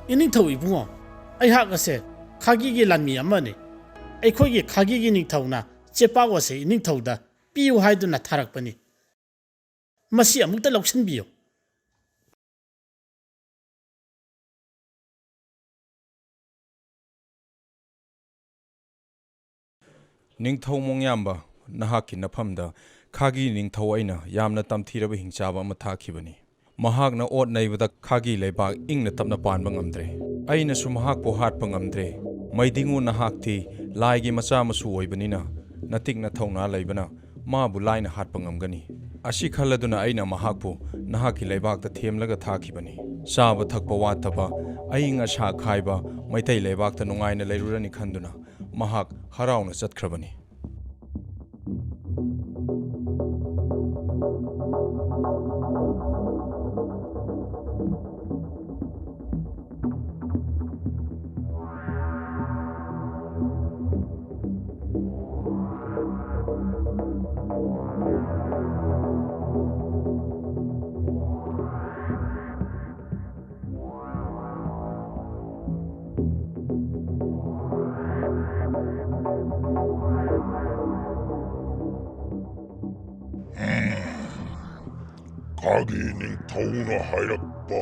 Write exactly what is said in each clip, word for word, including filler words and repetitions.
ꯏꯅꯤꯡꯊꯧ ꯏꯕꯨꯡꯉꯣ, ꯑꯩꯍꯥꯛ ꯑꯁꯦ ꯈꯥꯒꯤꯒꯤ ꯂꯥꯟꯃꯤ ꯑꯃꯅꯤ꯫ ꯑꯩꯈꯣꯏꯒꯤ ꯈꯥꯒꯤꯒꯤ ꯅꯤꯡꯊꯧꯅ ꯆꯦꯄꯥꯎ ꯑꯁꯦ ꯏꯅꯤꯡꯊꯧꯗ ꯄꯤꯌꯨ ꯍꯥꯏꯗꯨꯅ ꯊꯥꯔꯛꯄꯅꯤ꯫ ꯃꯁꯤ ꯑꯃꯨꯛꯇ ꯂꯧꯁꯤꯟꯕꯤꯌꯨ꯫ ꯅꯤꯡꯊꯧ ꯃꯣꯡꯌꯥꯝꯕ, ꯅꯍꯥꯛꯀꯤ ꯅꯐꯝꯗ ꯈꯥꯒꯤ ꯅꯤꯡꯊꯧ ꯑꯩꯅ ꯌꯥꯝꯅ ꯇꯝꯊꯤꯔꯕ ꯍꯤꯡꯆꯥꯕ ꯑꯃ ꯊꯥꯈꯤꯕꯅꯤ꯫ ꯃꯍꯥꯛꯅ ꯑꯣꯠ ꯅꯩꯕꯗ ꯈꯥꯒꯤ ꯂꯩꯕꯥꯛ ꯏꯪꯅ ꯇꯞꯅ ꯄꯥꯟꯕ ꯉꯝꯗ꯭ꯔꯦ꯫ ꯑꯩꯅꯁꯨ ꯃꯍꯥꯛꯄꯨ ꯍꯥꯠꯄ ꯉꯝꯗ꯭ꯔꯦ꯫ ꯃꯩꯗꯤꯡꯉꯨ, ꯅꯍꯥꯛꯇꯤ ꯂꯥꯏꯒꯤ ꯃꯆꯥ ꯃꯁꯨ ꯑꯣꯏꯕꯅꯤꯅ, ꯅꯇꯤꯛ ꯅꯊꯧꯅꯥ ꯂꯩꯕꯅ ꯃꯥꯕꯨ ꯂꯥꯏꯅ ꯍꯥꯠꯄ ꯉꯝꯒꯅꯤ꯫ ꯑꯁꯤ ꯈꯜꯂꯗꯨꯅ ꯑꯩꯅ ꯃꯍꯥꯛꯄꯨ ꯅꯍꯥꯛꯀꯤ ꯂꯩꯕꯥꯛꯇ ꯊꯦꯝꯂꯒ ꯊꯥꯈꯤꯕꯅꯤ꯫ ꯆꯥꯕ ꯊꯛꯄ ꯋꯥꯠꯇꯕ, ꯑꯏꯪ ꯑꯁꯥ ꯈꯥꯏꯕ ꯃꯩꯇꯩ ꯂꯩꯕꯥꯛꯇ ꯅꯨꯡꯉꯥꯏꯅ ꯂꯩꯔꯨꯔꯅꯤ ꯈꯟꯗꯨꯅ ꯃꯍꯥꯛ ꯍꯔꯥꯎꯅ ꯆꯠꯈ꯭ꯔꯕꯅꯤ꯫ ꯈꯥꯒꯤ ꯅꯤꯡꯊꯧꯅ ꯍꯥꯏꯔꯛꯄ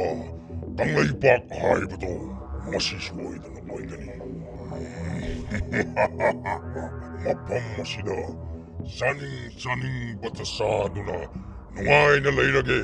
ꯀꯪꯂꯩꯄꯥꯛ ꯍꯥꯏꯕꯗꯣ ꯃꯁꯤ ꯁꯣꯏꯗꯅ ꯑꯣꯏꯒꯅꯤ꯫ ꯃꯐꯝ ꯑꯁꯤꯗ ꯆꯥꯅꯤꯡ ꯆꯥꯅꯤꯡꯕꯇ ꯆꯥꯗꯨꯅ ꯅꯨꯡꯉꯥꯏꯅ ꯂꯩꯔꯒꯦ꯫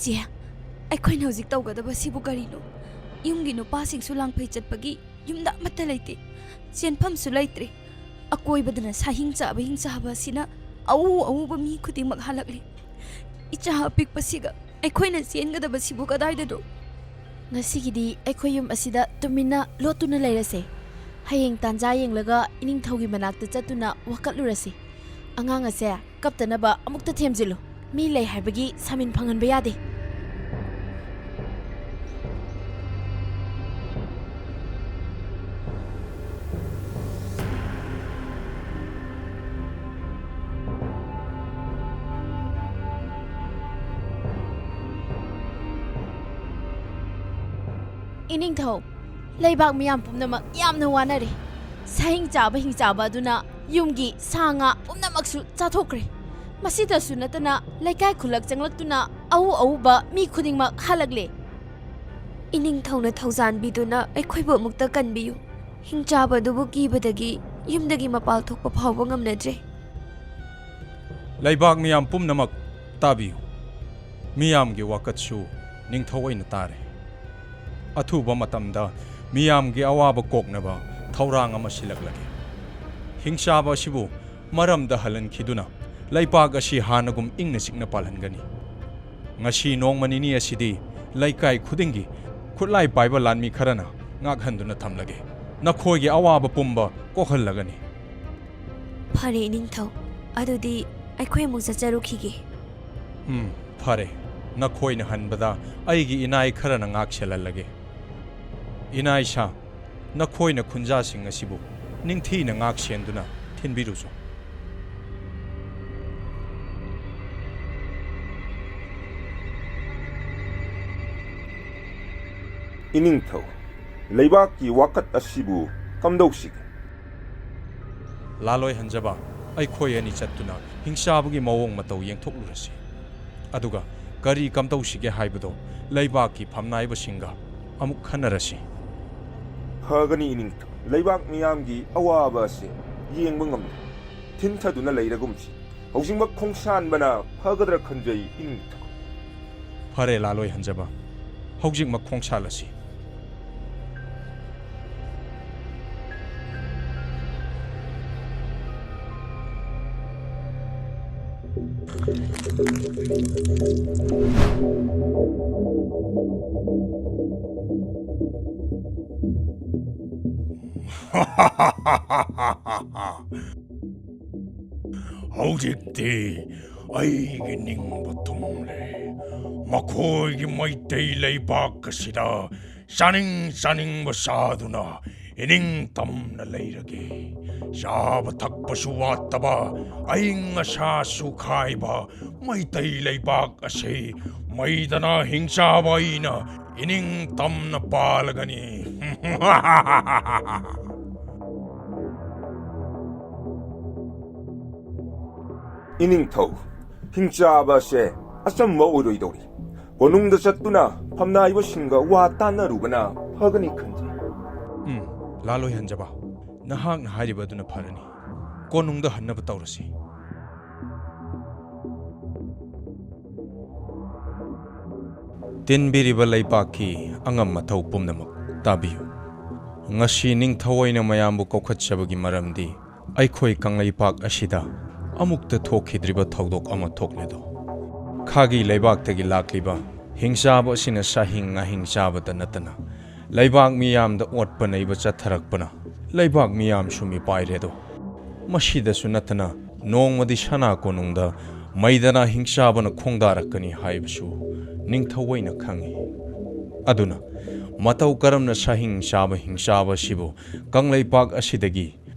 ꯆꯦ, ꯑꯩꯈꯣꯏꯅ ꯍꯧꯖꯤꯛ ꯇꯧꯒꯗꯕꯁꯤꯕꯨ ꯀꯔꯤꯅꯣ? ꯌꯨꯝꯒꯤ ꯅꯨꯄꯥꯁꯤꯡꯁꯨ ꯂꯥꯡꯐꯩ ꯆꯠꯄꯒꯤ ꯌꯨꯝꯗ ꯑꯃꯠꯇ ꯂꯩꯇꯦ꯫ ꯆꯦꯟꯐꯝꯁꯨ ꯂꯩꯇ꯭ꯔꯦ꯫ ꯑꯀꯣꯏꯕꯗꯅ ꯁꯥꯍꯤꯡ ꯆꯥꯕ ꯍꯤꯡ ꯆꯥꯕ ꯑꯁꯤꯅ ꯑꯎ ꯑꯎꯕ ꯃꯤ ꯈꯨꯗꯤꯡꯃꯛ ꯍꯜꯂꯛꯂꯤ꯫ ꯏꯆꯥ ꯑꯄꯤꯛꯄꯁꯤꯒ ꯑꯩꯈꯣꯏꯅ ꯆꯦꯟꯒꯗꯕꯁꯤꯕꯨ ꯀꯗꯥꯏꯗꯅꯣ? ꯉꯁꯤꯒꯤꯗꯤ ꯑꯩꯈꯣꯏ ꯌꯨꯝ ꯑꯁꯤꯗ ꯇꯨꯃꯤꯟꯅ ꯂꯣꯠꯇꯨꯅ ꯂꯩꯔꯁꯦ꯫ ꯍꯌꯦꯡ ꯇꯥꯟꯖꯥ ꯌꯦꯡꯂꯒ ꯏꯅꯤꯡꯊꯧꯒꯤ ꯃꯅꯥꯛꯇ ꯆꯠꯇꯨꯅ ꯋꯥꯀꯠꯂꯨꯔꯁꯤ꯫ ꯑꯉꯥꯡ ꯑꯁꯦ ꯀꯞꯇꯅꯕ ꯑꯃꯨꯛꯇ ꯊꯦꯝꯖꯤꯜꯂꯨ꯫ ꯃꯤ ꯂꯩ ꯍꯥꯏꯕꯒꯤ ꯁꯥꯃꯤꯟ ꯐꯪꯍꯟꯕ ꯌꯥꯗꯦ꯫ ꯏꯅꯤꯡꯊꯧ, ꯂꯩꯕꯥꯛ ꯃꯤꯌꯥꯝ ꯄꯨꯝꯅꯃꯛ ꯌꯥꯝꯅ ꯋꯥꯅꯔꯦ꯫ ꯁꯥꯍꯤꯡ ꯆꯥꯕ ꯍꯤꯡꯆꯥꯕ ꯑꯗꯨꯅ ꯌꯨꯝꯒꯤ ꯁꯥ ꯉꯥ ꯄꯨꯝꯅꯃꯛꯁꯨ ꯆꯥꯊꯣꯛꯈ꯭ꯔꯦ꯫ ꯃꯁꯤꯗꯁꯨ ꯅꯠꯇꯅ ꯂꯩꯀꯥꯏ ꯈꯨꯜꯂꯛ ꯆꯪꯂꯛꯇꯨꯅ ꯑꯎ ꯑꯎꯕ ꯃꯤ ꯈꯨꯗꯤꯡꯃꯛ ꯍꯜꯂꯛꯂꯦ꯫ ꯏꯅꯤꯡꯊꯧꯅ ꯊꯧꯖꯥꯟꯕꯤꯗꯨꯅ ꯑꯩꯈꯣꯏꯕꯨ ꯑꯃꯨꯛꯇ ꯀꯟꯕꯤꯌꯨ꯫ ꯍꯤꯡꯆꯥꯕ ꯑꯗꯨꯕꯨ ꯀꯤꯕꯗꯒꯤ ꯌꯨꯝꯗꯒꯤ ꯃꯄꯥꯜ ꯊꯣꯛꯄ ꯐꯥꯎꯕ ꯉꯝꯅꯗ꯭ꯔꯦ꯫ ꯂꯩꯕꯥꯛ ꯃꯤꯌꯥꯝ ꯄꯨꯝꯅꯃꯛ ꯇꯥꯕꯤꯌꯨ꯫ ꯃꯤꯌꯥꯝꯒꯤ ꯋꯥꯀꯠꯁꯨ ꯅꯤꯡꯊꯧ ꯑꯩꯅ ꯇꯥꯔꯦ꯫ ꯑꯊꯨꯕ ꯃꯇꯝꯗ ꯃꯤꯌꯥꯝꯒꯤ ꯑꯋꯥꯕ ꯀꯣꯛꯅꯕ ꯊꯧꯔꯥꯡ ꯑꯃ ꯁꯤꯜꯂꯛꯂꯒꯦ꯫ ꯍꯤꯡꯆꯥꯕ ꯑꯁꯤꯕꯨ ꯃꯔꯝꯗ ꯍꯜꯍꯟꯈꯤꯗꯨꯅ ꯂꯩꯄꯥꯛ ꯑꯁꯤ ꯍꯥꯟꯅꯒꯨꯝ ꯏꯪꯅ ꯆꯤꯛꯅ ꯄꯥꯜꯍꯟꯒꯅꯤ꯫ ꯉꯁꯤ ꯅꯣꯡꯃ ꯅꯤꯅꯤ ꯑꯁꯤꯗꯤ ꯂꯩꯀꯥꯏ ꯈꯨꯗꯤꯡꯒꯤ ꯈꯨꯠꯂꯥꯏ ꯄꯥꯏꯕ ꯂꯥꯟꯃꯤ ꯈꯔꯅ ꯉꯥꯛꯍꯟꯗꯨꯅ ꯊꯝꯂꯒꯦ꯫ ꯅꯈꯣꯏꯒꯤ ꯑꯋꯥꯕ ꯄꯨꯝꯕ ꯀꯣꯛꯍꯜꯂꯒꯅꯤ꯫ ꯐꯔꯦ ꯏꯅꯤꯡꯊꯧ, ꯑꯗꯨꯗꯤ ꯑꯩꯈꯣꯏ ꯑꯃꯨꯛ ꯆꯠꯆꯔꯨꯈꯤꯒꯦ꯫ ꯎꯝ, ꯐꯔꯦ꯫ ꯅꯈꯣꯏꯅ ꯍꯟꯕꯗ ꯑꯩꯒꯤ ꯏꯅꯥꯏ ꯈꯔꯅ ꯉꯥꯛ ꯁꯦꯜꯍꯜꯂꯒꯦ꯫ ꯏꯅꯥꯏꯁꯥ, ꯅꯈꯣꯏꯅ ꯈꯨꯟꯖꯥꯁꯤꯡ ꯑꯁꯤꯕꯨ ꯅꯤꯡꯊꯤꯅ ꯉꯥꯛ ꯁꯦꯟꯗꯨꯅ ꯊꯤꯟꯕꯤꯔꯨꯆꯣ꯫ ꯏꯅꯤꯡꯊꯧ, ꯂꯩꯕꯥꯛꯀꯤ ꯋꯥꯀꯠ ꯑꯁꯤꯕꯨ ꯀꯝꯗꯧꯁꯤꯒꯦ? ꯂꯥꯂꯣꯏ ꯍꯟꯖꯕ, ꯑꯩꯈꯣꯏ ꯑꯅꯤ ꯆꯠꯇꯨꯅ ꯍꯤꯡꯆꯥꯕꯒꯤ ꯃꯑꯣꯡ ꯃꯇꯧ ꯌꯦꯡꯊꯣꯛꯂꯨꯔꯁꯤ꯫ ꯑꯗꯨꯒ ꯀꯔꯤ ꯀꯝꯗꯧꯁꯤꯒꯦ ꯍꯥꯏꯕꯗꯣ ꯂꯩꯕꯥꯛꯀꯤ ꯐꯝꯅꯥꯏꯕꯁꯤꯡꯒ ꯑꯃꯨꯛ ꯈꯟꯅꯔꯁꯤ꯫ ꯐꯒꯅꯤ ꯏꯅꯤꯡꯊꯧ꯫ ꯂꯩꯕꯥꯛ ꯃꯤꯌꯥꯝꯒꯤ ꯑꯋꯥꯕ ꯑꯁꯤ ꯌꯦꯡꯕ ꯉꯝꯗꯦ꯫ ꯊꯤꯟꯊꯗꯨꯅ ꯂꯩꯔꯒꯨꯝꯁꯤ꯫ ꯍꯧꯖꯤꯛꯃꯛ ꯈꯣꯡꯁꯥꯟꯕꯅ ꯐꯒꯗ꯭ꯔꯥ ꯈꯟꯖꯩ ꯏꯅꯤꯡꯊꯧ꯫ ꯐꯔꯦ, ꯂꯥꯂꯣꯏ ꯍꯟꯖꯕ, ꯍꯧꯖꯤꯛꯃꯛ ꯈꯣꯡꯁꯥꯜꯂꯁꯤ꯫ ꯍꯧꯖꯤꯛꯇꯤ ꯑꯩꯒꯤ ꯅꯤꯡꯕ ꯊꯨꯡꯂꯦ꯫ ꯃꯈꯣꯏꯒꯤ ꯃꯩꯇꯩ ꯂꯩꯕꯥꯛ ꯑꯁꯤꯗ ꯆꯥꯅꯤꯡ ꯆꯥꯅꯤꯡꯕ ꯆꯥꯗꯨꯅ ꯏꯅꯤꯡ ꯇꯝꯅ ꯂꯩꯔꯒꯦ꯫ ꯆꯥꯕ ꯊꯛꯄꯁꯨ ꯋꯥꯠꯇꯕ, ꯑꯏꯪ ꯑꯁꯥꯁꯨ ꯈꯥꯏꯕ ꯃꯩꯇꯩ ꯂꯩꯕꯥꯛ ꯑꯁꯤ ꯃꯩꯗꯅ ꯍꯤꯡꯆꯥꯕ ꯑꯩꯅ ꯏꯅꯤꯡ ꯇꯝꯅ ꯄꯥꯜꯂꯒꯅꯤ꯫ ꯏꯅꯤꯡꯊꯧ, ꯍꯤꯡꯆꯥꯕ ꯑꯁꯦ ꯑꯆꯝꯕ ꯑꯣꯏꯔꯣꯏꯗꯧꯔꯤ꯫ ꯀꯣꯅꯨꯡꯗ ꯆꯠꯇꯨꯅ ꯐꯝꯅꯥꯏꯕꯁꯤꯡꯒ ꯋꯥ ꯇꯥꯟꯅꯔꯨꯕꯅ ꯐꯒꯅꯤ ꯈꯟꯖꯩ꯫ ꯎꯝ, ꯂꯥꯂꯣꯏ ꯍꯟꯖꯕ, ꯅꯍꯥꯛꯅ ꯍꯥꯏꯔꯤꯕ ꯑꯗꯨꯅ ꯐꯔꯅꯤ꯫ ꯀꯣꯅꯨꯡꯗ ꯍꯟꯅꯕ ꯇꯧꯔꯁꯤ꯫ ꯇꯤꯟꯕꯤꯔꯤꯕ ꯂꯩꯕꯥꯛꯀꯤ ꯑꯉꯝ ꯑꯊꯧ ꯄꯨꯝꯅꯃꯛ ꯇꯥꯕꯤꯌꯨ꯫ ꯉꯁꯤ ꯅꯤꯡꯊꯧ ꯑꯣꯏꯅ ꯃꯌꯥꯝꯕꯨ ꯀꯧꯈꯠꯆꯕꯒꯤ ꯃꯔꯝꯗꯤ ꯑꯩꯈꯣꯏ ꯀꯪꯂꯩꯄꯥꯛ ꯑꯁꯤꯗ ꯑꯃꯨꯛꯇ ꯊꯣꯛꯈꯤꯗ꯭ꯔꯤꯕ ꯊꯧꯗꯣꯛ ꯑꯃ ꯊꯣꯛꯂꯦꯗꯣ꯫ ꯈꯥꯒꯤ ꯂꯩꯕꯥꯛꯇꯒꯤ ꯂꯥꯛꯂꯤꯕ ꯍꯤꯡꯆꯥꯕ ꯑꯁꯤꯅ ꯁꯥꯍꯤꯡ ꯉꯥꯍꯤꯡ ꯆꯥꯕꯇ ꯅꯠꯇꯅ ꯂꯩꯕꯥꯛ ꯃꯤꯌꯥꯝꯗ ꯑꯣꯠꯄ ꯅꯩꯕ ꯆꯠꯊꯔꯛꯄꯅ ꯂꯩꯕꯥꯛ ꯃꯤꯌꯥꯝꯁꯨ ꯃꯤꯄꯥꯏꯔꯦꯗꯣ꯫ ꯃꯁꯤꯗꯁꯨ ꯅꯠꯇꯅ ꯅꯣꯡꯃꯗꯤ ꯁꯅꯥ ꯀꯣꯅꯨꯡꯗ ꯃꯩꯗꯅ ꯍꯤꯡꯆꯥꯕꯅ ꯈꯣꯡꯗꯥꯔꯛꯀꯅꯤ ꯍꯥꯏꯕꯁꯨ ꯅꯤꯡꯊꯧ ꯑꯣꯏꯅ ꯈꯪꯏ꯫ ꯑꯗꯨꯅ ꯃꯇꯧ ꯀꯔꯝꯅ ꯁꯥꯍꯤꯡ ꯆꯥꯕ ꯍꯤꯡꯆꯥꯕ ꯑꯁꯤꯕꯨ ꯀꯪꯂꯩꯄꯥꯛ ꯑꯁꯤꯗꯒꯤ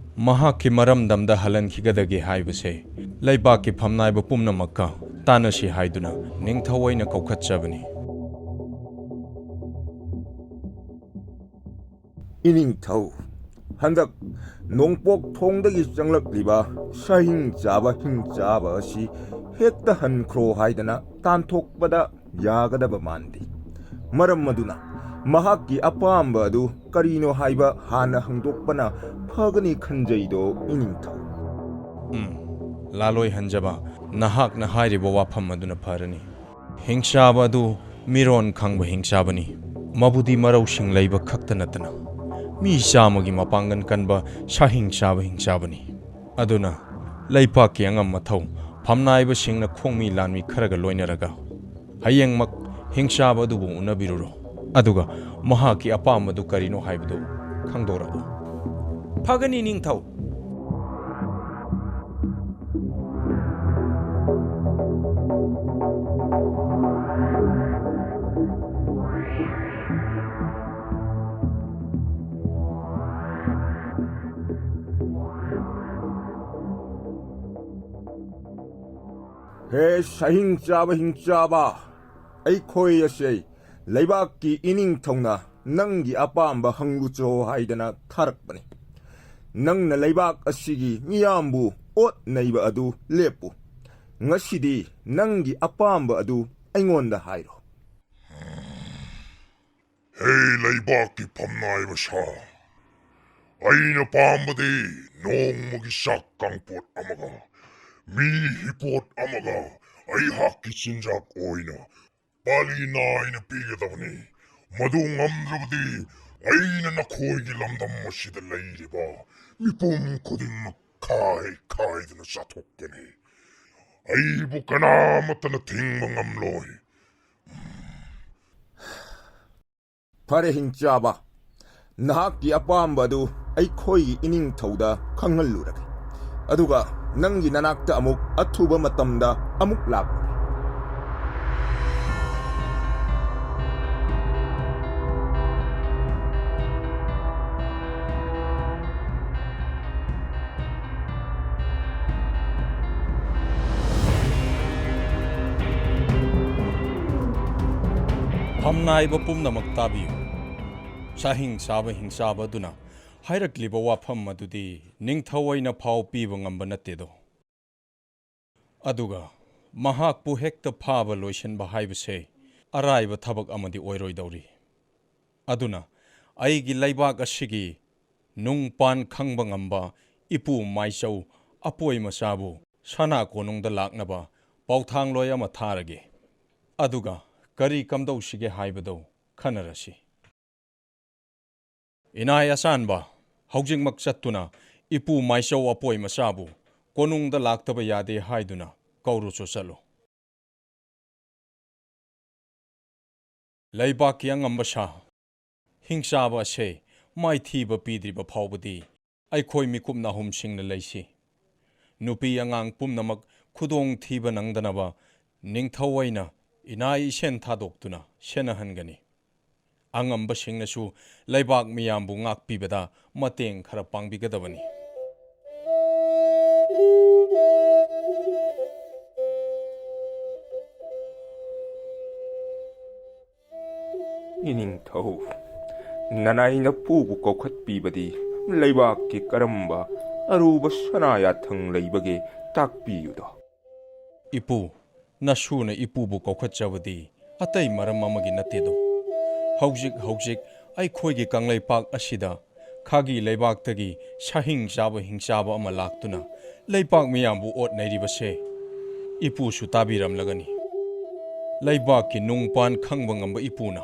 ꯃꯍꯥꯛꯀꯤ ꯃꯔꯝꯗꯝꯗ ꯍꯜꯍꯟꯈꯤꯒꯗꯒꯦ ꯍꯥꯏꯕꯁꯦ ꯂꯩꯕꯥꯛꯀꯤ ꯐꯝꯅꯥꯏꯕ ꯄꯨꯝꯅꯃꯛꯀ ꯇꯥꯟꯅꯁꯤ ꯍꯥꯏꯗꯨꯅ ꯅꯤꯡꯊꯧ ꯑꯣꯏꯅ ꯀꯧꯈꯠꯆꯕꯅꯤ꯫ ꯏꯅꯤꯡꯊꯧ, ꯍꯟꯗꯛ ꯅꯣꯡꯄꯣꯛ ꯊꯣꯡꯗꯒꯤ ꯆꯪꯂꯛꯂꯤꯕ ꯁꯥꯍꯤꯡ ꯆꯥꯕ ꯍꯤꯡ ꯆꯥꯕ ꯑꯁꯤ ꯍꯦꯛꯇ ꯍꯟꯈ꯭ꯔꯣ ꯍꯥꯏꯗꯅ ꯇꯥꯟꯊꯣꯛꯄꯗ ꯌꯥꯒꯗꯕ ꯃꯥꯟꯗꯦ꯫ ꯃꯔꯝ ꯑꯗꯨꯅ ꯃꯍꯥꯛꯀꯤ ꯑꯄꯥꯝꯕ ꯑꯗꯨ ꯀꯔꯤꯅꯣ ꯍꯥꯏꯕ ꯍꯥꯟꯅ ꯍꯪꯗꯣꯛꯄꯅ ꯐꯒꯅꯤ ꯈꯟꯖꯩꯗꯣ, ꯏꯅꯤꯡꯊꯧ꯫ ꯎꯝ, ꯂꯥꯂꯣꯏ ꯍꯟꯖꯕ, ꯅꯍꯥꯛꯅ ꯍꯥꯏꯔꯤꯕ ꯋꯥꯐꯝ ꯑꯗꯨꯅ ꯐꯔꯅꯤ꯫ ꯍꯤꯡꯆꯥꯕ ꯑꯗꯨ ꯃꯤꯔꯣꯟ ꯈꯪꯕ ꯍꯤꯡꯆꯥꯕꯅꯤ꯫ ꯃꯕꯨꯗꯤ ꯃꯔꯧꯁꯤꯡ ꯂꯩꯕ ꯈꯛꯇ ꯅꯠꯇꯅ ꯃꯤ ꯆꯥꯝꯃꯒꯤ ꯃꯄꯥꯡꯒꯜ ꯀꯟꯕ ꯁꯥꯍꯤꯡ ꯆꯥꯕ ꯍꯤꯡꯆꯥꯕꯅꯤ꯫ ꯑꯗꯨꯅ ꯂꯩꯄꯥꯛꯀꯤ ꯑꯉꯝ ꯑꯊꯧ ꯐꯝꯅꯥꯏꯕꯁꯤꯡꯅ ꯈꯣꯡꯃꯤ ꯂꯥꯟꯃꯤ ꯈꯔꯒ ꯂꯣꯏꯅꯔꯒ ꯍꯌꯦꯡꯃꯛ ꯍꯤꯡꯆꯥꯕ ꯑꯗꯨꯕꯨ ꯎꯅꯕꯤꯔꯨꯔꯣ꯫ ꯑꯗꯨꯒ ꯃꯍꯥꯛꯀꯤ ꯑꯄꯥꯝꯕꯗꯨ ꯀꯔꯤꯅꯣ ꯍꯥꯏꯕꯗꯨ ꯈꯪꯗꯣꯔꯛꯎ꯫ ꯐꯒꯅꯤ, ꯅꯤꯡꯊꯧ꯫ ꯍꯦ ꯁꯍꯤꯡ ꯆꯥꯕ ꯍꯤꯡꯆꯥꯕ, ꯑꯩꯈꯣꯏ ꯑꯁꯦ ꯂꯩꯕꯥꯛꯀꯤ ꯏꯅꯤꯡꯊꯧꯅ ꯅꯪꯒꯤ ꯑꯄꯥꯝꯕ ꯍꯪꯂꯨꯆꯣ ꯍꯥꯏꯗꯅ ꯊꯥꯔꯛꯄꯅꯤ꯫ ꯅꯪꯅ ꯂꯩꯕꯥꯛ ꯑꯁꯤꯒꯤ ꯃꯤꯌꯥꯝꯕꯨ ꯑꯣꯠ ꯅꯩꯕ ꯑꯗꯨ ꯂꯦꯞꯄꯨ꯫ ꯉꯁꯤꯗꯤ ꯅꯪꯒꯤ ꯑꯄꯥꯝꯕ ꯑꯗꯨ ꯑꯩꯉꯣꯟꯗ ꯍꯥꯏꯔꯣ꯫ ꯍꯦ ꯂꯩꯕꯥꯛꯀꯤ ꯐꯝꯅꯥꯏꯕ ꯁꯥ, ꯑꯩꯅ ꯄꯥꯝꯕꯗꯤ ꯅꯣꯡꯃꯒꯤ ꯆꯥꯛ ꯀꯥꯡꯄꯣꯠ ꯑꯃꯒ ꯃꯤ ꯍꯤꯄꯣꯠ ꯑꯃꯒ ꯑꯩꯍꯥꯛꯀꯤ ꯆꯤꯟꯖꯥꯛ ꯑꯣꯏꯅ ꯄꯥꯂꯤ ꯅꯥꯏꯅ ꯄꯤꯒꯗꯕꯅꯤ꯫ ꯃꯗꯨ ꯉꯝꯗ꯭ꯔꯕꯗꯤ ꯑꯩꯅ ꯅꯈꯣꯏꯒꯤ ꯂꯝꯗꯝ ꯑꯁꯤꯗ ꯂꯩꯔꯤꯕ ꯃꯤꯄꯨꯝ ꯈꯨꯗꯤꯡꯃꯛ ꯈꯥꯏ ꯈꯥꯏꯗꯨꯅ ꯆꯥꯊꯣꯛꯀꯅꯤ꯫ ꯑꯩꯕꯨ ꯀꯅꯥꯃꯠꯇꯅ ꯊꯤꯡꯕ ꯉꯝꯂꯣꯏ꯫ ꯐꯔꯦ ꯍꯤꯡꯆꯥꯕ, ꯅꯍꯥꯛꯀꯤ ꯑꯄꯥꯝꯕ ꯑꯗꯨ ꯑꯩꯈꯣꯏꯒꯤ ꯏꯅꯤꯡꯊꯧꯗ ꯈꯪꯍꯜꯂꯨꯔꯒꯦ꯫ ꯑꯗꯨꯒ ꯅꯪꯒꯤ ꯅꯅꯥꯛꯇ ꯑꯃꯨꯛ ꯑꯊꯨꯕ ꯃꯇꯝꯗ ꯑꯃꯨꯛ ꯂꯥꯛꯂꯒꯦ꯫ ꯐꯝꯅꯥꯏꯕ ꯄꯨꯝꯅꯃꯛ ꯇꯥꯕꯤꯌꯨ꯫ ꯆꯥꯍꯤꯡ ꯆꯥꯕ ꯍꯤꯡꯆꯥꯕ ꯑꯗꯨꯅ ꯍꯥꯏꯔꯛꯂꯤꯕ ꯋꯥꯐꯝ ꯑꯗꯨꯗꯤ ꯅꯤꯡꯊꯧ ꯑꯩꯅ ꯐꯥꯎ ꯄꯤꯕ ꯉꯝꯕ ꯅꯠꯇꯦꯗꯣ꯫ ꯑꯗꯨꯒ ꯃꯍꯥꯛꯄꯨ ꯍꯦꯛꯇ ꯐꯥꯕ ꯂꯣꯏꯁꯤꯟꯕ ꯍꯥꯏꯕꯁꯦ ꯑꯔꯥꯏꯕ ꯊꯕꯛ ꯑꯃꯗꯤ ꯑꯣꯏꯔꯣꯏꯗꯧꯔꯤ꯫ ꯑꯗꯨꯅ ꯑꯩꯒꯤ ꯂꯩꯕꯥꯛ ꯑꯁꯤꯒꯤ ꯅꯨꯡꯄꯥꯟ ꯈꯪꯕ ꯉꯝꯕ ꯏꯄꯨ ꯃꯥꯏꯆꯧ ꯑꯄꯣꯏ ꯃꯆꯥꯕꯨ ꯁꯅꯥ ꯀꯣꯅꯨꯡꯗ ꯂꯥꯛꯅꯕ ꯄꯥꯎꯊꯥꯡꯂꯣꯏ ꯑꯃ ꯊꯥꯔꯒꯦ꯫ ꯑꯗꯨꯒ ꯀꯔꯤ ꯀꯝꯗꯧꯁꯤꯒꯦ ꯍꯥꯏꯕꯗꯨ ꯈꯟꯅꯔꯁꯤ꯫ ꯏꯅꯥꯏ ꯑꯆꯥꯟꯕ, ꯍꯧꯖꯤꯛꯃꯛ ꯆꯠꯇꯨꯅ ꯏꯄꯨ ꯃꯥꯏꯆꯧ ꯑꯄꯣꯏ ꯃꯆꯥꯕꯨ ꯀꯣꯅꯨꯡꯗ ꯂꯥꯛꯇꯕ ꯌꯥꯗꯦ ꯍꯥꯏꯗꯨꯅ ꯀꯧꯔꯨꯆꯣ ꯆꯠꯂꯨ꯫ ꯂꯩꯕꯥꯛꯀꯤ ꯑꯉꯝꯕ ꯁꯥ, ꯍꯤꯡꯆꯥꯕ ꯑꯁꯦ ꯃꯥꯏꯊꯤꯕ ꯄꯤꯗ꯭ꯔꯤꯕ ꯐꯥꯎꯕꯗꯤ ꯑꯩꯈꯣꯏ ꯃꯤꯀꯨꯞ ꯅꯥꯍꯨꯝꯁꯤꯡꯅ ꯂꯩꯁꯤ꯫ ꯅꯨꯄꯤ ꯑꯉꯥꯡ ꯄꯨꯝꯅꯃꯛ ꯈꯨꯗꯣꯡꯊꯤꯕ ꯅꯪꯗꯅꯕ ꯅꯤꯡꯊꯧ ꯑꯩꯅ ꯏꯅꯥꯏ ꯏꯁꯦꯟ ꯊꯥꯗꯣꯛꯇꯨꯅ ꯁꯦꯟꯅꯍꯟꯒꯅꯤ꯫ ꯑꯉꯝꯕꯁꯤꯡꯅꯁꯨ ꯂꯩꯕꯥꯛ ꯃꯤꯌꯥꯝꯕꯨ ꯉꯥꯛꯄꯤꯕꯗ ꯃꯇꯦꯡ ꯈꯔ ꯄꯥꯡꯕꯤꯒꯗꯕꯅꯤ꯫ ꯏꯅꯤꯡꯊꯧ, ꯅꯅꯥꯏ ꯅꯄꯨꯕꯨ ꯀꯧꯈꯠꯄꯤꯕꯗꯤ ꯂꯩꯕꯥꯛꯀꯤ ꯀꯔꯝꯕ ꯑꯔꯨꯕ ꯁꯅꯥ ꯌꯥꯊꯪ ꯂꯩꯕꯒꯦ, ꯇꯥꯛꯄꯤꯌꯨꯗꯣ꯫ ꯏꯄꯨ, ꯅꯁꯨꯅ ꯏꯄꯨꯕꯨ ꯀꯧꯈꯠꯆꯕꯗꯤ ꯑꯇꯩ ꯃꯔꯝ ꯑꯃꯒꯤ ꯅꯠꯇꯦꯗꯣ꯫ ꯍꯧꯖꯤꯛ ꯍꯧꯖꯤꯛ ꯑꯩꯈꯣꯏꯒꯤ ꯀꯪꯂꯩꯄꯥꯛ ꯑꯁꯤꯗ ꯈꯥꯒꯤ ꯂꯩꯕꯥꯛꯇꯒꯤ ꯁꯥꯍꯤꯡ ꯆꯥꯕ ꯍꯤꯡꯆꯥꯕ ꯑꯃ ꯂꯥꯛꯇꯨꯅ ꯂꯩꯕꯥꯛ ꯃꯤꯌꯥꯝꯕꯨ ꯑꯣꯠ ꯅꯩꯔꯤꯕꯁꯦ ꯏꯄꯨꯁꯨ ꯇꯥꯕꯤꯔꯝꯂꯒꯅꯤ꯫ ꯂꯩꯕꯥꯛꯀꯤ ꯅꯨꯡꯄꯥꯟ ꯈꯪꯕ ꯉꯝꯕ ꯏꯄꯨꯅ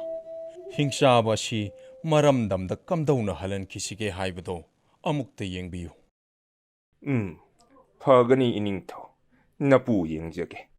ꯍꯤꯡꯆꯥꯕ ꯑꯁꯤ ꯃꯔꯝꯗꯝꯗ ꯀꯝꯗꯧꯅ ꯍꯜꯍꯟꯈꯤꯁꯤꯒꯦ ꯍꯥꯏꯕꯗꯣ ꯑꯃꯨꯛꯇ ꯌꯦꯡꯕꯤꯌꯨ꯫ ꯎꯝ, ꯐꯒꯅꯤ ꯏꯅꯤꯡꯊꯧ, ꯅꯄꯨ ꯌꯦꯡꯖꯒꯦ꯫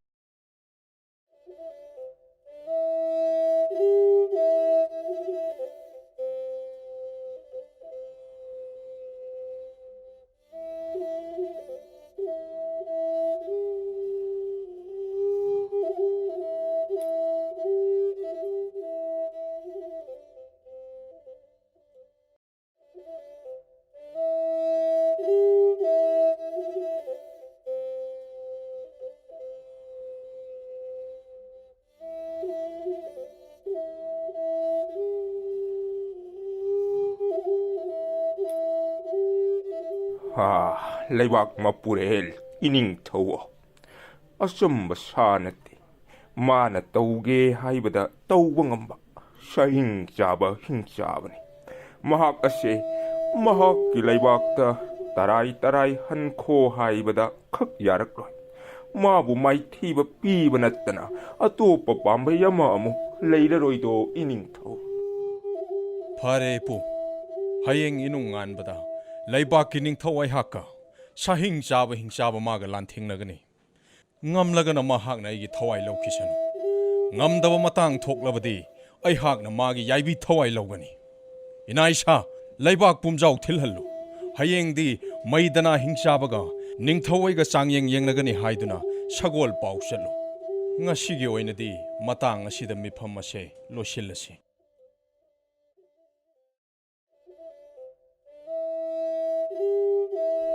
ꯍꯥ, ꯂꯩꯕꯥꯛ ꯃꯄꯨꯔꯦꯜ ꯏꯅꯤꯡꯊꯧ, ꯑꯆꯝꯕ ꯁꯥ ꯅꯠꯇꯦ꯫ ꯃꯥꯅ ꯇꯧꯒꯦ ꯍꯥꯏꯕꯗ ꯇꯧꯕ ꯉꯝꯕ ꯁꯥꯍꯤꯡ ꯆꯥꯕ ꯍꯤꯡꯆꯥꯕꯅꯤ꯫ ꯃꯍꯥꯛ ꯑꯁꯦ ꯃꯍꯥꯛꯀꯤ ꯂꯩꯕꯥꯛꯇ ꯇꯔꯥꯏ ꯇꯔꯥꯏ ꯍꯟꯈꯣ ꯍꯥꯏꯕꯗ ꯈꯛ ꯌꯥꯔꯛꯂꯣꯏ꯫ ꯃꯥꯕꯨ ꯃꯥꯏꯊꯤꯕ ꯄꯤꯕ ꯅꯠꯇꯅ ꯑꯇꯣꯞꯄ ꯄꯥꯝꯕꯩ ꯑꯃ ꯑꯃꯨꯛ ꯂꯩꯔꯔꯣꯏꯗꯣ, ꯏꯅꯤꯡꯊꯧ꯫ ꯐꯔꯦ ꯏꯄꯨ, ꯍꯌꯦꯡ ꯏꯅꯨꯡ ꯉꯥꯟꯕꯗ ꯂꯩꯕꯥꯛꯀꯤ ꯅꯤꯡꯊꯧ ꯑꯩꯍꯥꯛꯀ ꯁꯥꯍꯤꯡ ꯆꯥꯕ ꯍꯤꯡꯆꯥꯕ ꯃꯥꯒ ꯂꯥꯟꯊꯦꯡꯅꯒꯅꯤ꯫ ꯉꯝꯂꯒꯅ ꯃꯍꯥꯛꯅ ꯑꯩꯒꯤ ꯊꯋꯥꯏ ꯂꯧꯈꯤꯁꯅꯨ꯫ ꯉꯝꯗꯕ ꯃꯇꯥꯡ ꯊꯣꯛꯂꯕꯗꯤ ꯑꯩꯍꯥꯛꯅ ꯃꯥꯒꯤ ꯌꯥꯏꯕꯤ ꯊꯋꯥꯏ ꯂꯧꯒꯅꯤ꯫ ꯏꯅꯥ ꯏꯁꯥ, ꯂꯩꯕꯥꯛ ꯄꯨꯝꯖꯥꯎ ꯊꯤꯜꯍꯜꯂꯨ꯫ ꯍꯌꯦꯡꯗꯤ ꯃꯩꯗꯅꯥ ꯍꯤꯡꯆꯥꯕꯒ ꯅꯤꯡꯊꯧ ꯑꯩꯒ ꯆꯥꯡꯌꯦꯡ ꯌꯦꯡꯅꯒꯅꯤ ꯍꯥꯏꯗꯨꯅ ꯁꯒꯣꯜ ꯄꯥꯎ ꯆꯠꯂꯨ꯫ ꯉꯁꯤꯒꯤ ꯑꯣꯏꯅꯗꯤ ꯃꯇꯥꯡ ꯑꯁꯤꯗ ꯃꯤꯐꯝ ꯑꯁꯦ ꯂꯣꯏꯁꯤꯜꯂꯁꯤ꯫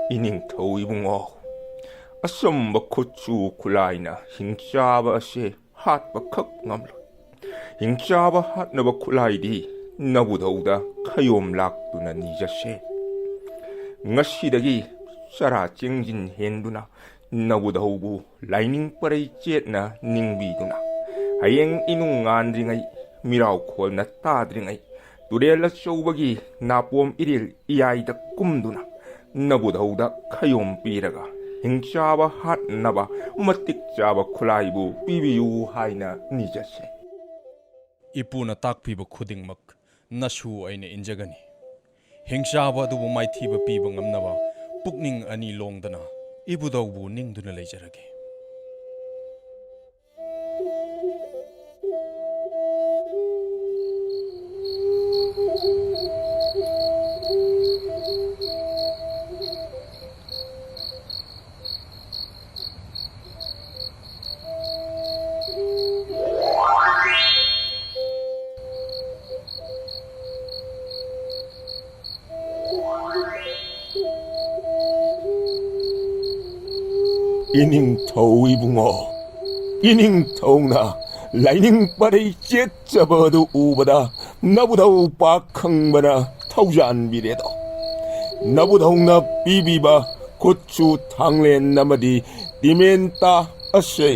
ꯏꯅꯤꯡꯊꯧ ꯏꯕꯨꯡꯉꯣ, ꯑꯆꯝꯕ ꯈꯨꯠꯁꯨ ꯈꯨꯠꯂꯥꯏꯅ ꯍꯤꯡꯆꯥꯕ ꯑꯁꯦ ꯍꯥꯠꯄꯈꯛ ꯉꯝꯂꯣꯏ꯫ ꯍꯤꯡꯆꯥꯕ ꯍꯥꯠꯅꯕ ꯈꯨꯠꯂꯥꯏꯗꯤ ꯅꯕꯨꯙꯧꯗ ꯈꯌꯣꯝ ꯂꯥꯛꯇꯨꯅ ꯅꯤꯖꯁꯦ꯫ ꯉꯁꯤꯗꯒꯤ ꯆꯔꯥ ꯆꯦꯡꯖꯤꯟ ꯍꯦꯟꯗꯨꯅ ꯅꯕꯨꯙꯧꯕꯨ ꯂꯥꯏꯅꯤꯡ ꯄꯔꯩ ꯆꯦꯠꯅ ꯅꯤꯡꯕꯤꯗꯨꯅ, ꯍꯌꯦꯡ ꯏꯅꯨꯡ ꯉꯥꯟꯗ꯭ꯔꯤꯉꯩ, ꯃꯤꯔꯥꯎ ꯈꯣꯜꯅ ꯇꯥꯗ꯭ꯔꯤꯉꯩ, ꯇꯨꯔꯦꯜ ꯑꯆꯧꯕꯒꯤ ꯅꯥꯄꯣꯝ ꯏꯔꯤꯜ ꯏꯌꯥꯏꯗ ꯀꯨꯝꯗꯨꯅ ꯅꯕꯨꯙꯧꯗ ꯈꯌꯣꯝ ꯄꯤꯔꯒ ꯍꯤꯡꯆꯥꯕ ꯍꯥꯠꯅꯕ ꯃꯇꯤꯛ ꯆꯥꯕ ꯈꯨꯠꯂꯥꯏꯕꯨ ꯄꯤꯕꯤꯌꯨ ꯍꯥꯏꯅ ꯅꯤꯖꯁꯦ꯫ ꯏꯄꯨꯅ ꯇꯥꯛꯄꯤꯕ ꯈꯨꯗꯤꯡꯃꯛ ꯅꯁꯨ ꯑꯩꯅ ꯏꯟꯖꯒꯅꯤ꯫ ꯍꯤꯡꯆꯥꯕ ꯑꯗꯨꯕꯨ ꯃꯥꯏꯊꯤꯕ ꯄꯤꯕ ꯉꯝꯅꯕ ꯄꯨꯛꯅꯤꯡ ꯑꯅꯤ ꯂꯣꯡꯗꯅ ꯏꯕꯨꯙꯧꯕꯨ ꯅꯤꯡꯗꯨꯅ ꯂꯩꯖꯔꯒꯦ꯫ ꯏꯅꯤꯡꯊꯧ ꯏꯕꯨꯡꯉꯣ, ꯏꯅꯤꯡꯊꯧꯅ ꯂꯥꯏꯅꯤꯡ ꯄꯔꯩ ꯆꯦꯠꯆꯕ ꯑꯗꯨ ꯎꯕꯗ ꯅꯕꯨꯙꯧ ꯄꯥꯈꯪꯕꯅ ꯊꯧꯖꯥꯟꯕꯤꯔꯦꯗꯣ꯫ ꯅꯕꯨꯙꯧꯅ ꯄꯤꯕꯤꯕ ꯈꯨꯠꯁꯨ ꯊꯥꯡꯂꯦꯟ ꯑꯃꯗꯤ ꯇꯤꯃꯦꯟꯇꯥ ꯑꯁꯦ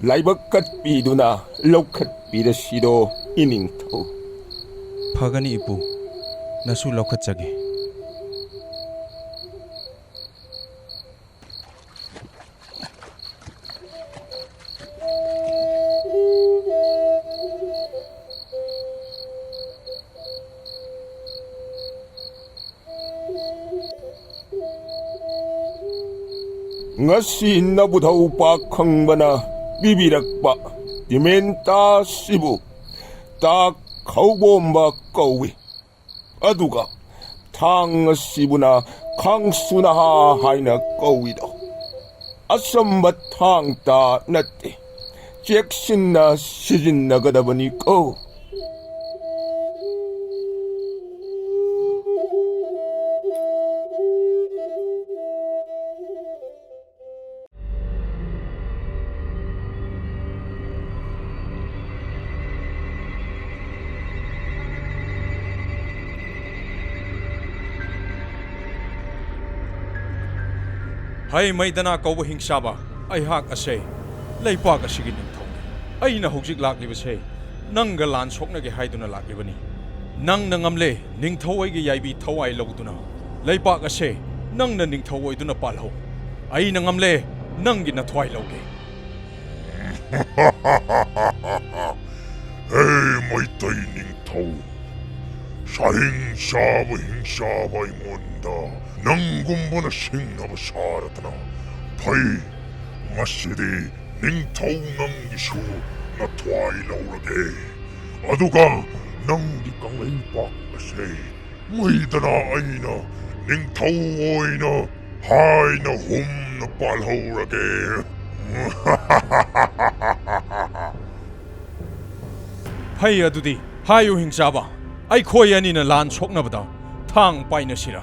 ꯂꯥꯏꯕꯛ ꯀꯠꯄꯤꯗꯨꯅ ꯂꯧꯈꯠꯄꯤꯔꯁꯤꯗꯣ ꯏꯅꯤꯡꯊꯧ꯫ ꯐꯒꯅꯤ ꯏꯄꯨ, ꯅꯁꯨ ꯂꯧꯈꯠꯆꯒꯦ꯫ ꯉꯁꯤ ꯅꯕꯨꯙꯧ ꯄꯥꯈꯪꯕꯅ ꯄꯤꯕꯤꯔꯛꯄ ꯇꯤꯃꯦꯟꯇꯥ ꯑꯁꯤꯕꯨ ꯇꯥ ꯈꯧꯕꯣꯝꯕ ꯀꯧꯏ꯫ ꯑꯗꯨꯒ ꯊꯥꯡ ꯑꯁꯤꯕꯨꯅ ꯈꯥꯡꯁꯨ ꯅꯍꯥ ꯍꯥꯏꯅ ꯀꯧꯏꯗꯣ꯫ ꯑꯆꯝꯕ ꯊꯥꯡ ꯇꯥ ꯅꯠꯇꯦ꯫ ꯆꯦꯛꯁꯤꯟꯅ ꯁꯤꯖꯤꯟꯅꯒꯗꯕꯅꯤꯀꯣ꯫ ꯍꯩ ꯃꯩꯗꯅꯥ ꯀꯧꯕ ꯍꯤꯡꯆꯥꯕ, ꯑꯩꯍꯥꯛ ꯑꯁꯦ ꯂꯩꯄꯥꯛ ꯑꯁꯤꯒꯤ ꯅꯤꯡꯊꯧꯅꯤ꯫ ꯑꯩꯅ ꯍꯧꯖꯤꯛ ꯂꯥꯛꯂꯤꯕꯁꯦ ꯅꯪꯒ ꯂꯥꯟ ꯁꯣꯛꯅꯒꯦ ꯍꯥꯏꯗꯨꯅ ꯂꯥꯛꯂꯤꯕꯅꯤ꯫ ꯅꯪꯅ ꯉꯝꯂꯦ, ꯅꯤꯡꯊꯧ ꯑꯩꯒꯤ ꯌꯥꯏꯕꯤ ꯊꯋꯥꯏ ꯂꯧꯗꯨꯅ ꯂꯩꯄꯥꯛ ꯑꯁꯦ ꯅꯪꯅ ꯅꯤꯡꯊꯧ ꯑꯣꯏꯗꯨꯅ ꯄꯥꯜꯍꯧ꯫ ꯑꯩꯅ ꯉꯝꯂꯦ, ꯅꯪꯒꯤ ꯅꯊ꯭ꯋꯥꯏ ꯂꯧꯒꯦ꯫ ꯍꯦ ꯃꯩꯇꯩ ꯅꯤꯡꯊꯧ, ꯁꯥꯍꯤꯡ ꯆꯥꯕ ꯍꯤꯡꯆꯥꯕ ꯑꯩꯉꯣꯟꯗ ꯅꯪꯒꯨꯝꯕꯅ ꯁꯤꯡꯅꯕ ꯁꯥꯔꯗꯅ ꯐꯩ꯫ ꯉꯁꯤꯗꯤ ꯅꯤꯡꯊꯧ ꯅꯪꯒꯤꯁꯨ ꯅꯊ꯭ꯋꯥꯏ ꯂꯧꯔꯒꯦ꯫ ꯑꯗꯨꯒ ꯅꯪꯒꯤ ꯀꯪꯂꯩꯄꯥꯛ ꯑꯁꯦ ꯃꯩꯗꯅꯥ ꯑꯩꯅ ꯅꯤꯡꯊꯧ ꯑꯣꯏꯅ ꯍꯥꯏꯅ ꯍꯨꯝꯅ ꯄꯥꯜꯍꯧꯔꯒꯦ꯫ ꯐꯩ, ꯑꯗꯨꯗꯤ ꯍꯥꯏꯌꯨ ꯍꯤꯡꯆꯥꯕ, ꯑꯩꯈꯣꯏ ꯑꯅꯤꯅ ꯂꯥꯟ ꯁꯣꯛꯅꯕꯗ ꯊꯥꯡ ꯄꯥꯏꯅꯁꯤꯔꯥ,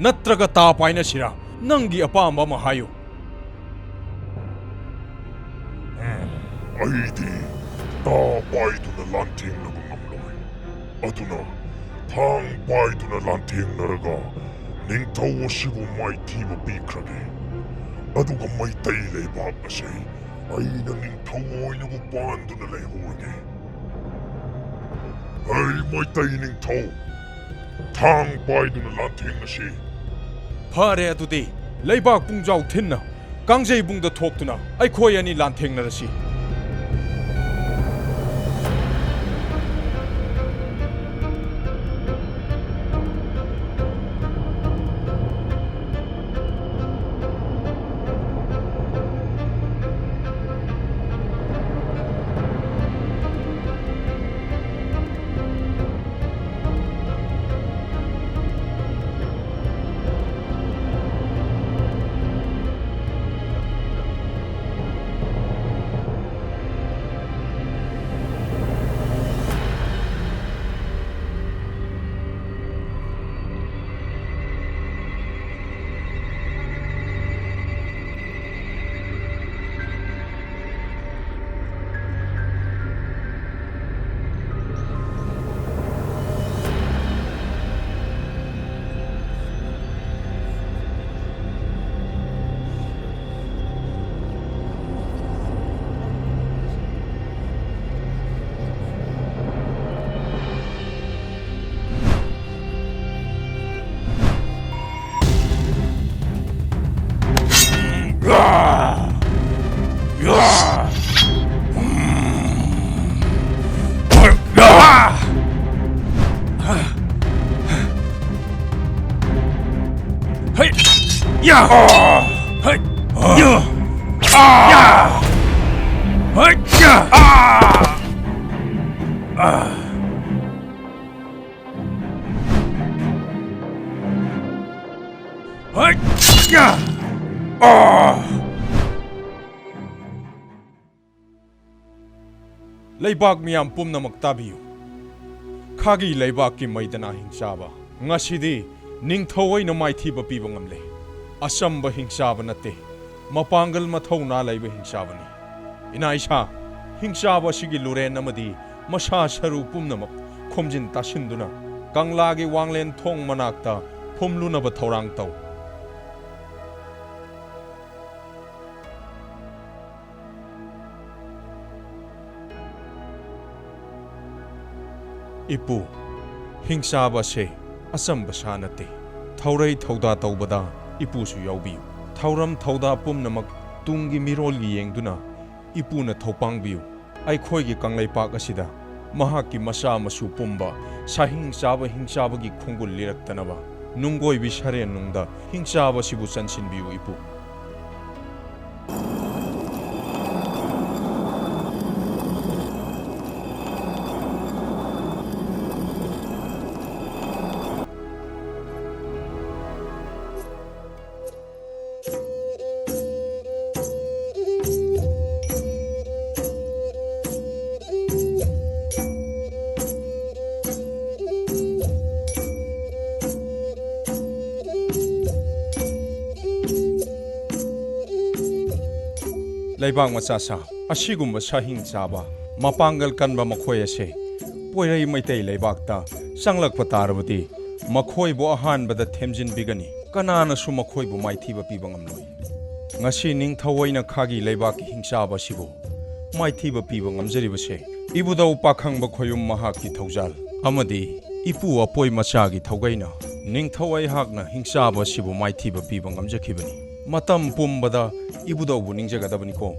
ꯅꯠꯇ꯭ꯔꯒ ꯇꯥ ꯄꯥꯏꯅꯁꯤꯔꯥ? ꯅꯪꯒꯤ ꯑꯄꯥꯝꯕ ꯑꯃ ꯍꯥꯏꯌꯨ꯫ ꯑꯩꯗꯤ ꯇꯥ ꯄꯥꯏꯗꯨꯅ ꯂꯥꯟꯊꯦꯡꯅꯕ ꯉꯝꯂꯣꯏ꯫ ꯑꯗꯨꯅ ꯊꯥꯡ ꯄꯥꯏꯗꯨꯅ ꯂꯥꯟꯊꯦꯡꯅꯔꯒ ꯅꯤꯡꯊꯧ ꯑꯁꯤꯕꯨ ꯃꯥꯏꯊꯤꯕ ꯄꯤꯈ꯭ꯔꯒꯦ꯫ ꯑꯗꯨꯒ ꯃꯩꯇꯩ ꯂꯩꯕꯥꯛ ꯑꯁꯤ ꯑꯩꯅ ꯅꯤꯡꯊꯧ ꯑꯣꯏꯅꯕꯨ ꯄꯥꯟꯗꯨꯅ ꯂꯩꯍꯧꯔꯒꯦ꯫ ꯑꯩ ꯃꯩꯇꯩ ꯅꯤꯡꯊꯧ, ꯊꯥꯡ ꯄꯥꯏꯗꯨꯅ ꯂꯥꯟꯊꯦꯡꯅꯁꯤ꯫ ꯐꯔꯦ, ꯑꯗꯨꯗꯤ ꯂꯩꯕꯥꯛ ꯄꯨꯡꯖꯥꯎ ꯊꯤꯟꯅ ꯀꯥꯡꯖꯩꯕꯨꯡꯗ ꯊꯣꯛꯇꯨꯅ ꯑꯩꯈꯣꯏ ꯑꯅꯤ ꯂꯥꯟꯊꯦꯡꯅꯔꯁꯤ꯫ ꯍꯩ! ꯌꯥ! ꯑꯥ! ꯌꯥ! ꯍꯩ! ꯌꯥ! ꯑꯥ! ꯑꯥ! ꯍꯩ! ꯌꯥ! ꯑꯥ! ꯂꯩꯕꯥꯛ ꯃꯤꯌꯥꯝ ꯄꯨꯝꯅꯃꯛ ꯇꯥꯕꯤꯌꯨ꯫ ꯈꯥꯒꯤ ꯂꯩꯕꯥꯛꯀꯤ ꯃꯩꯗꯅꯥ ꯍꯤꯡꯆꯥꯕ, ꯉꯁꯤꯗꯤ ꯅꯤꯡꯊꯧ ꯑꯣꯏꯅ ꯃꯥꯏꯊꯤꯕ ꯄꯤꯕ ꯉꯝꯂꯦ꯫ ꯑꯆꯝꯕ ꯍꯤꯡꯆꯥꯕ ꯅꯠꯇꯦ, ꯃꯄꯥꯡꯒꯜ ꯃꯊꯧꯅꯥ ꯂꯩꯕ ꯍꯤꯡꯆꯥꯕꯅꯤ꯫ ꯏꯅꯥ ꯏꯁꯥ, ꯍꯤꯡꯆꯥꯕ ꯑꯁꯤꯒꯤ ꯂꯨꯔꯦꯟ ꯑꯃꯗꯤ ꯃꯁꯥ ꯁꯔꯨ ꯄꯨꯝꯅꯃꯛ ꯈꯣꯝꯖꯤꯟ ꯇꯥꯁꯤꯟꯗꯨꯅ ꯀꯪꯂꯥꯒꯤ ꯋꯥꯡꯂꯦꯟ ꯊꯣꯡ ꯃꯅꯥꯛꯇ ꯐꯨꯝꯂꯨꯅꯕ ꯊꯧꯔꯥꯡ ꯇꯧ꯫ ꯏꯄꯨ, ꯍꯤꯡꯆꯥꯕ ꯑꯁꯦ ꯑꯆꯝꯕ ꯁꯥ ꯅꯠꯇꯦ꯫ ꯊꯧꯔꯩ ꯊꯧꯗꯥ ꯇꯧꯕꯗ ꯏꯄꯨꯁꯨ ꯌꯥꯎꯕꯤꯌꯨ꯫ ꯊꯧꯔꯝ ꯊꯧꯗꯥ ꯄꯨꯝꯅꯃꯛ ꯇꯨꯡꯒꯤ ꯃꯤꯔꯣꯜꯒꯤ ꯌꯦꯡꯗꯨꯅ ꯏꯄꯨꯅ ꯊꯧꯄꯥꯡꯕꯤꯌꯨ꯫ ꯑꯩꯈꯣꯏꯒꯤ ꯀꯪꯂꯩꯄꯥꯛ ꯑꯁꯤꯗ ꯃꯍꯥꯛꯀꯤ ꯃꯆꯥ ꯃꯁꯨ ꯄꯨꯝꯕ ꯁꯥꯍꯤꯡ ꯆꯥꯕ ꯍꯤꯡꯆꯥꯕꯒꯤ ꯈꯣꯡꯒꯨꯜ ꯂꯤꯔꯛꯇꯅꯕ ꯅꯨꯡꯒꯣꯏꯕꯤ ꯁꯔꯦꯟꯅꯨꯡꯗ ꯍꯤꯡꯆꯥꯕꯁꯤꯕꯨ ꯆꯟꯁꯤꯟꯕꯤꯌꯨ ꯏꯄꯨ꯫ ꯂꯩꯕꯥꯛ ꯃꯆꯥ ꯁꯥ, ꯑꯁꯤꯒꯨꯝꯕ ꯁꯥꯍꯤꯡ ꯆꯥꯕ, ꯃꯄꯥꯡꯒꯜ ꯀꯟꯕ ꯃꯈꯣꯏ ꯑꯁꯦ ꯄꯣꯏꯔꯩ ꯃꯩꯇꯩ ꯂꯩꯕꯥꯛꯇ ꯆꯪꯂꯛꯄ ꯇꯥꯔꯕꯗꯤ ꯃꯈꯣꯏꯕꯨ ꯑꯍꯥꯟꯕꯗ ꯊꯦꯝꯖꯤꯟꯕꯤꯒꯅꯤ꯫ ꯀꯅꯥꯅꯁꯨ ꯃꯈꯣꯏꯕꯨ ꯃꯥꯏꯊꯤꯕ ꯄꯤꯕ ꯉꯝꯂꯣꯏ꯫ ꯉꯁꯤ ꯅꯤꯡꯊꯧ ꯑꯣꯏꯅ ꯈꯥꯒꯤ ꯂꯩꯕꯥꯛꯀꯤ ꯍꯤꯡꯆꯥꯕ ꯑꯁꯤꯕꯨ ꯃꯥꯏꯊꯤꯕ ꯄꯤꯕ ꯉꯝꯖꯔꯤꯕꯁꯦ ꯏꯕꯨꯙꯧ ꯄꯥꯈꯪꯕ ꯈꯣꯌꯨꯝ ꯃꯍꯥꯛꯀꯤ ꯊꯧꯖꯥꯜ ꯑꯃꯗꯤ ꯏꯄꯨ ꯑꯄꯣꯏ ꯃꯆꯥꯒꯤ ꯊꯧꯒꯩꯅ ꯅꯤꯡꯊꯧ ꯑꯩꯍꯥꯛꯅ ꯍꯤꯡꯆꯥꯕ ꯑꯁꯤꯕꯨ ꯃꯥꯏꯊꯤꯕ ꯄꯤꯕ ꯉꯝꯖꯈꯤꯕꯅꯤ꯫ ꯃꯇꯝ ꯄꯨꯝꯕꯗ ꯏꯕꯨꯙꯧꯕꯨ ꯅꯤꯡꯖꯒꯗꯕꯅꯤꯀꯣ꯫